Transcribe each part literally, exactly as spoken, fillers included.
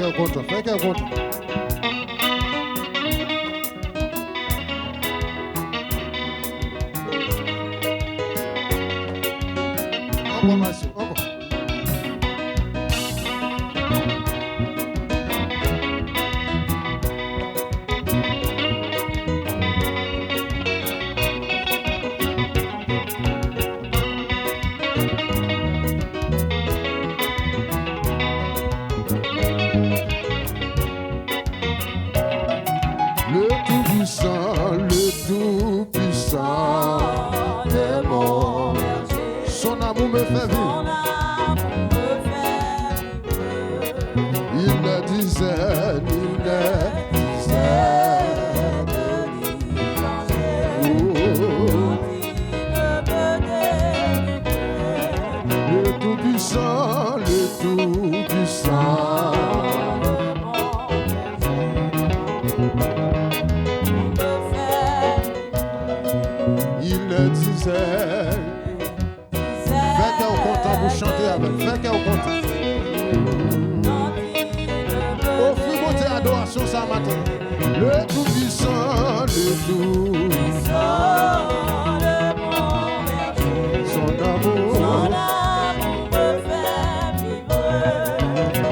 Kè w kontan, fè kè w kontan. Ankò, Masyo, ankò. Le Tout-Puissant, le Tout-Puissant est mon berger. Son amour me fait vivre. Il ne disait, il ne disait Le Tout-Puissant, le Tout-Puissant. Il le disait. Fè kè w kontan pou chante avè l. Fè kè w kontan. Ofri Bondye adorasyon sa maten. Le Tout-Puissant, le Tout-Puissant, le bon berger. Son amour, son amour me fait vivre.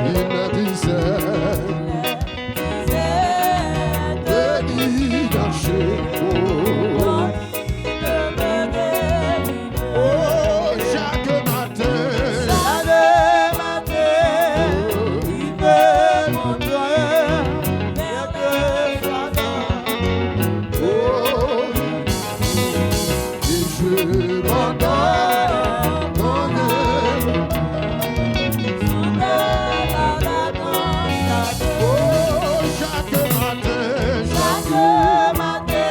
Il ne disait, il ne disait, béni dans chez vous. Oh, chaque matin. Chaque matin, il me conduit vers le jardin. Oh, et je m'endors quand même. Oh, chaque matin, chaque matin,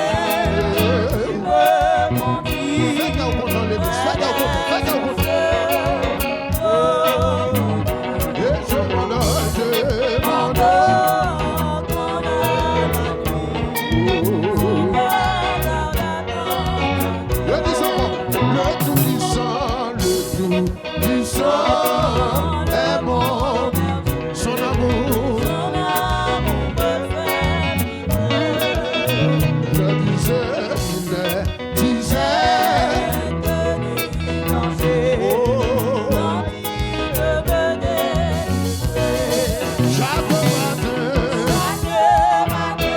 fè kè w kontan legliz, fè kè w kontan, fè kè w kontan. Et je m'endors, je m'endors. Le Tout-Puissant, le Tout-Puissant est mon, son amour. Je disais, il est, disais, oh, chaque matin, chaque matin,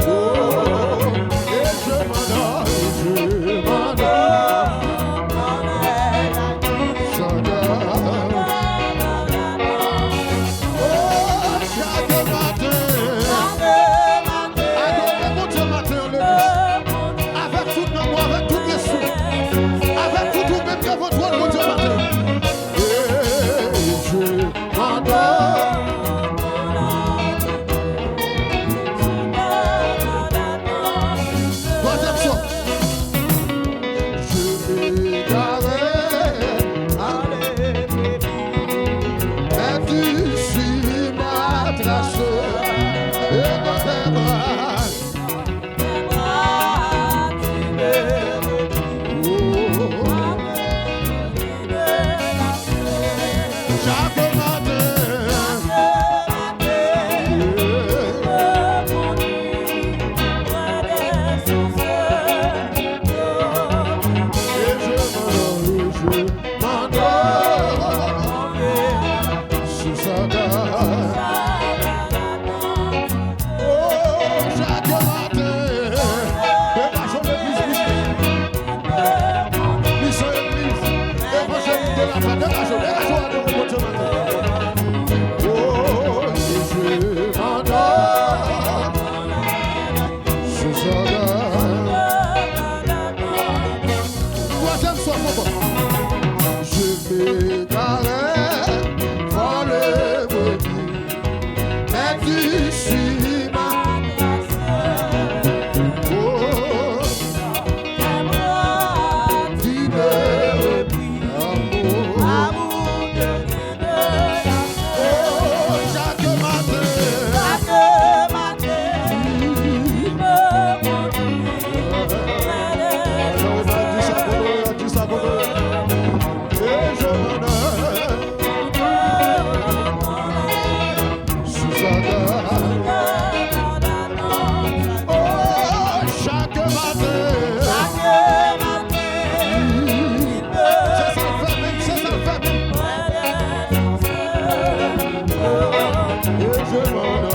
oh, et je m'endors, et je m'endors. Seigneur. Oh, chaque matin. Adore Bondye maten an legliz. Avèk tout nanm ou, avèk tout lespri. Avèk tout ou menm devan twòn Bondye maten. Et je m'endors. Twazyèm sò. Je m'égarais à l'épée, mais tu suis ma trace et dans tes bras. Chaque matin, et je m'endors, je m'endors sous sa table. Oh, chaque matin, degaje w legliz, misye. Misyon legliz evanjelik de la fè. Degaje w, degaje w, adore Bondye maten. Oh, Jezi, madan. Sou sòda. Twazyèm swa, konpa. Je m'égarais dans le maudit. Mais tu suis ma trace. Oh, tu me repris. Amour, amour de Dieu de la oh, chaque matin. Chaque matin, tu me conduis. Demann